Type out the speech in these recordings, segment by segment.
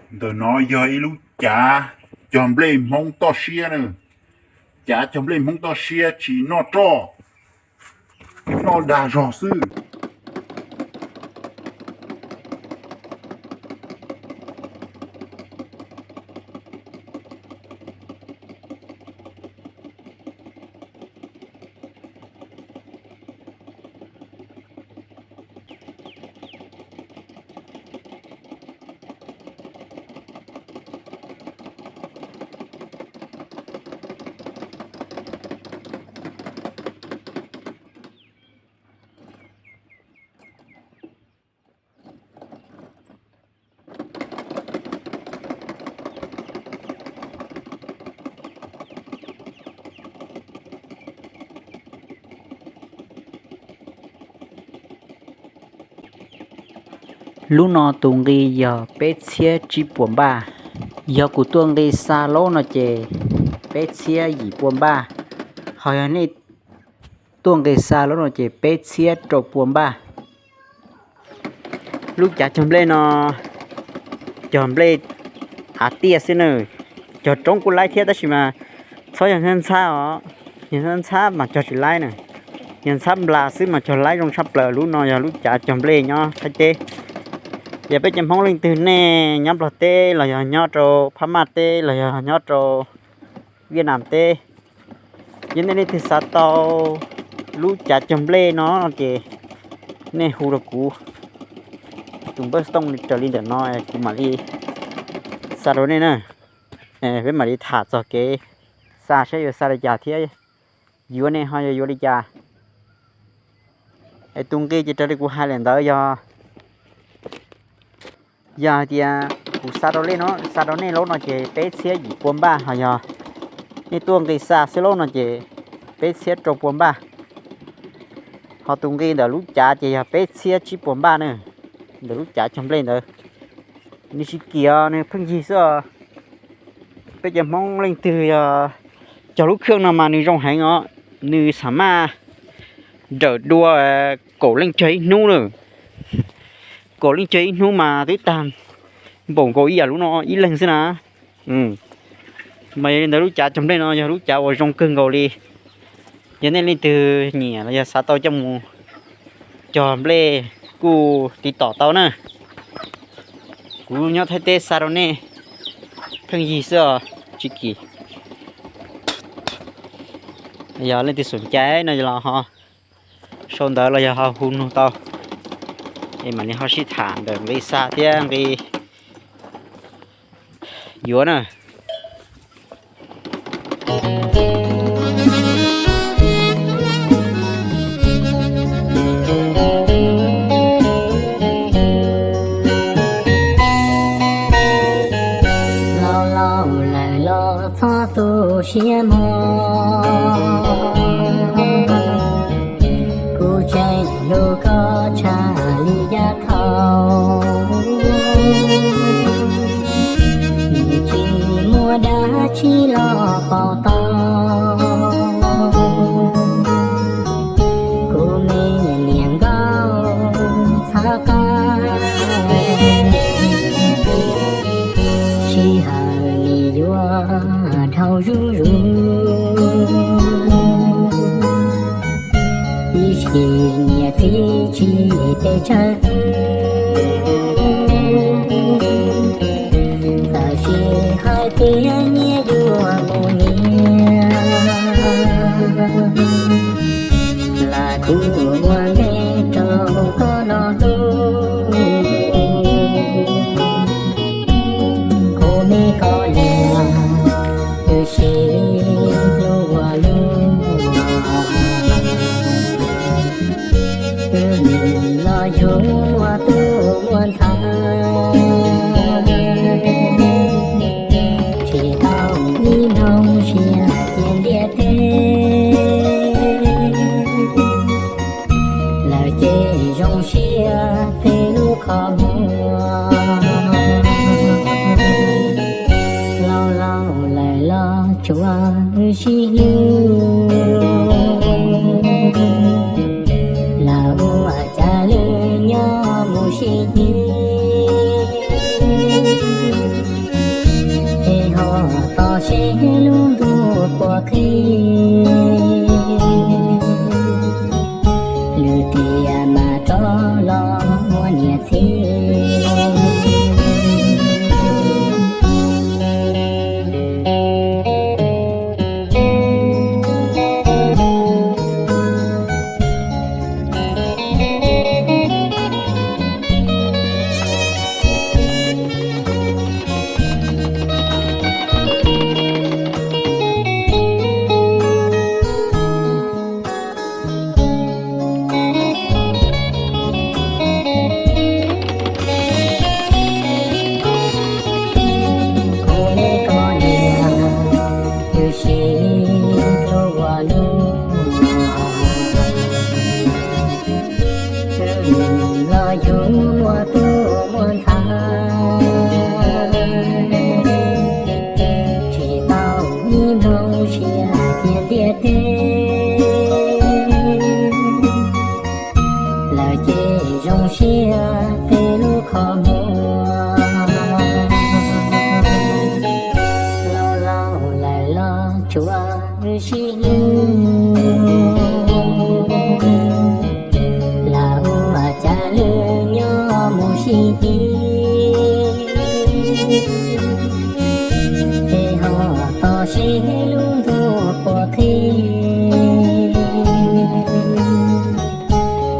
Ntawm no yog ib lub cav cog nplej Hmoob toj siab na. Cav cog nplej Hmoob toj siab tsis noj roj, noj dag zog xwb. Lub no tus nqi yog peb txhiab tsib puas npaj. Yog kuv tuaj nqi xa laub no ces peb txhiab yim puas npaj, ho yog nej tuaj nqi xa laub no ces peb txhiab rau puas npaj. Lub cav cog nplej no cog nplej av tiaj xwb na. Cog roob kuj laib thiab tab sis mas txhob yog ntxhab ntxhab os, yog ntxhab ntxhab mas cog tsis laib na. Yog ntxhab nplas xwb mas cog laib zoo tshaj plaws. Lub no yog lub cav cog nplej nyob Thaib teb. Yog peb cov Hmoob leej twg nej nyob Nplog teb los yog nyob rau Phab Maj teb los yog nyob rau Viaj Nam teb, yog nej leej twg xav tau lub cav cog nplej no ces nej hu rau kuv tus npawb xov tooj raws li ntawm no, kuv mam li xa rau nej na. Peb mam li tham txog kev xa saib yuav xa li cas thiab yuav nej ho yuav yuav li cas. Es tus nqi ces raws li kuv hais lawm ntawd yog, yog hais tias kuv xa rau nej no, xa rau nej laub no ces peb txhiab yim pua npaj, ho yog nej tuaj nqi xa xwb laub no ces peb txhiab rau pua npaj. Ho tus nqi ntawm lub cav ces yog peb txhiab tsib puas npaj na, ntawm lub cav cog nplej ntawd. Nws tsis kim os, nws pheej yig xwb os. Peb cov Hmoob leej twg yog cog lub khaj no mas nws zoo heev os, nws xam maj nrawm dua kaum leej cog ib hnub na. Kaum leej cog ib hnub mas twb tag npaum nkaus ib yam lub no ib leeg xwb na. Mas yog li ntawd lub cav cog nplej no yog lub cav uas zoo kawg nkaus li. Yog nej leej twg nyiam los yog xav tau coj mus cog nplej kuj tiv tom tau na. Kuv nyob Thaib teb xa rau nej pheej yig xwb os, tsis kim. Yog leej twg xom cai no los ho sau ntawv los yog ho hu nug tau, es mam li ho sib tham ntawm nqi xa thiab nqi yuav na. Laus laus lawm los txhob tu siab mog, kuv tseem hlub koj tshaj li yav thaud. Nws tsis muaj dab tsi los pom tau, kuv me niam nkauj txhav qab, sij hawm nim yuav dhau zuj zus. Ib sim niam txiv tsis pes tsawg, txawm sis hais tias nyias yuav mus nyias, lam kuv ua neej rau koj no hlub. Kuv me koj liam, wb sib hlub ua luaj, wb nim los yug muaj tub muaj ntxhais, tsis tau ib nroo siab cia ntiaj teb. Ces ho tos seb lub ntuj puas qhib,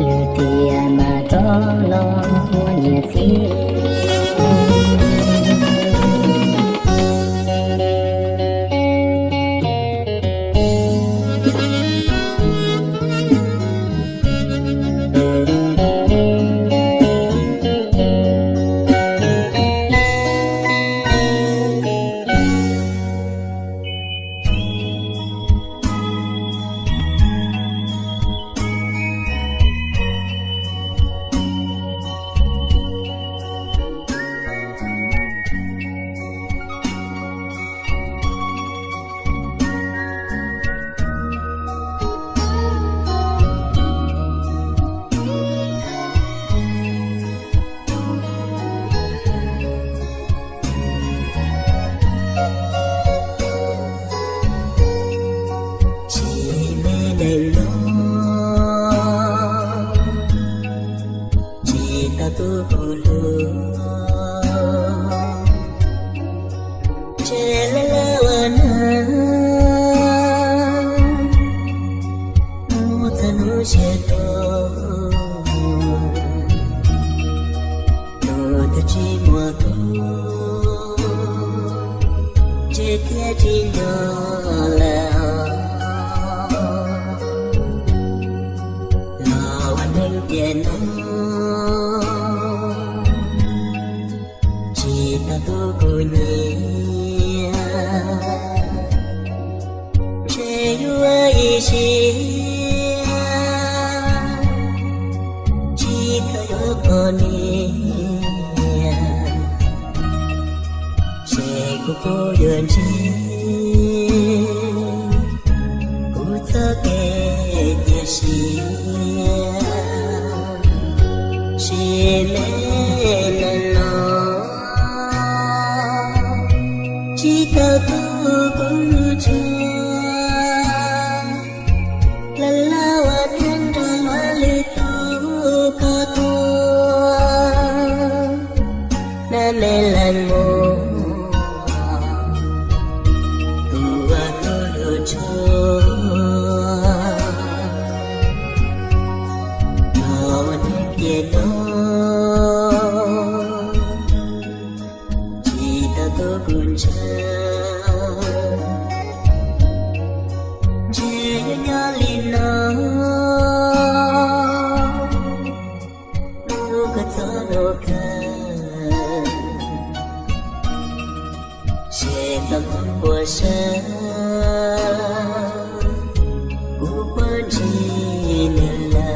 lwm tiam mas rov los ua niam txiv. Tsis me neeg no, tsis tau tuaj kuv hlub, ntshe lawv lawv ua neeg mus txog hnub sawv tuag, tus twg tsis muaj kuv, ntshe thiaj tsis nco lawm. Los ua neeg tiam no, tsis tau tuaj kuv nyiam, ntshe yuav ib siab tsis txhob yuav poj niam, ces kuv kuj yuav ntsib kuv txoj kev cia siab. Tsis me neeg no, tsis tau tuaj kuv hlub tshua, lawv lawv ua neeg nrog luag lwm tus ko tuaj, nab me leej muam, tus uas kuv hlub tshua, los ua neeg tiam no, tsis tau tuaj kuv ntshaw, ntshe yuav nyob li no mus kom txog hnub kawg, ces txog hnub puas sawv, kuv puas ntsib nws lawm.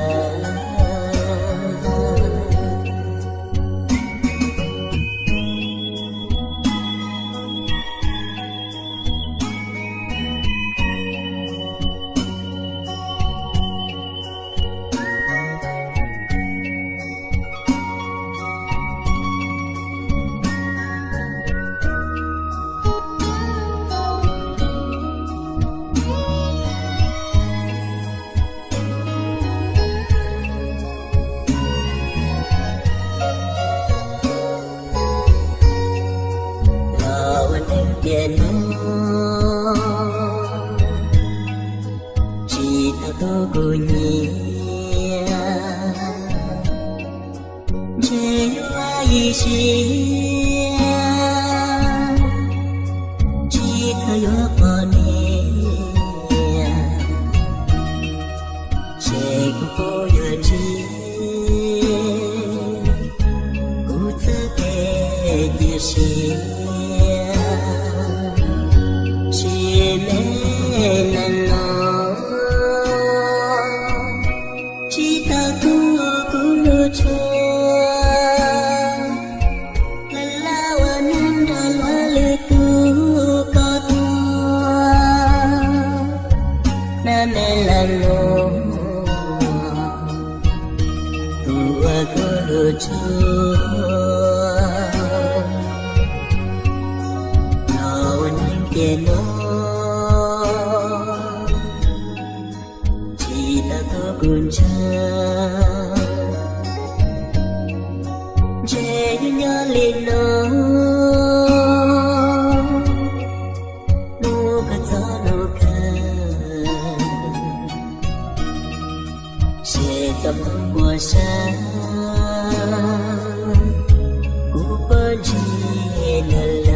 Los ua neeg tiam no, tsis tau tuaj kuv nyiam, ntshe yuav ib siab tsis txhob yuav poj niam, ces kuv kuj yuav ntsib kuv txoj kev cia siab. Tsis me neeg no, tsis tau tuaj kuv hlub tshua, lawv lawv ua neeg nrog luag lwm tus ko tuaj, nab me leej muam, tus uas kuv hlub tshua, los ua neeg tiam no, tsis tau tuaj kuv ntshaw, ntshe yuav nyob li no nws